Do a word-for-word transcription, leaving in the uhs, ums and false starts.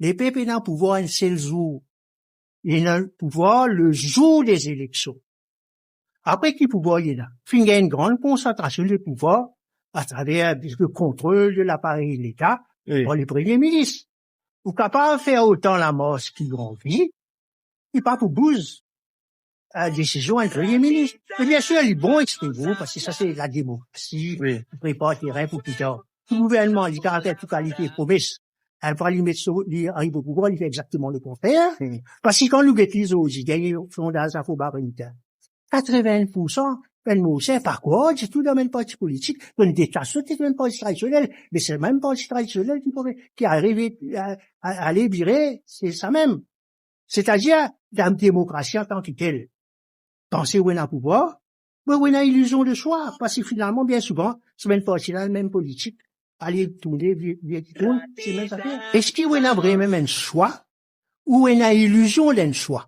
Lepep ena pouvwar enn sel zour. Li ena pouvwar le zour de zeleksion. Apre ki pouvwar li ena? Finn gagn enn gran konsantrasion de pouvwar atraver le kontrol de laparey Leta par le Premie Minis. Ou kapav fer otan lamars ki ou anvi, li pa pou bouz desizion enn Premie Minis. Me biensir, li bon exprime ou, parski sa se lademokrasi, ou prepar terin pou pli tar. Tou gouvernman, li kapav fer tou kalite promes. Enn fwa li met so, li ariv o pouvwar, li fer exakteman lekontrer. Parski kan nou get li zordi, dernie sondaz Infobarometer, katreven pour san bann Morisien pa krwar ditou dan bann parti politik, zot detas zot ek bann parti tradisionel, me se mem parti tradisionel ki pou, ki arive a, a, ale vire, se sa mem. Setadir, dan demokrasi antan ki tel, panse ou ena pouvwar, me ou ena ilizion de swa, parski finalman, bien souvan, se bann parti la, mem politik, ale tourne, vir, vir tourn, se mem zafer. Eski ou ena vremem enn swa, ou ena ilizion d'enn swa?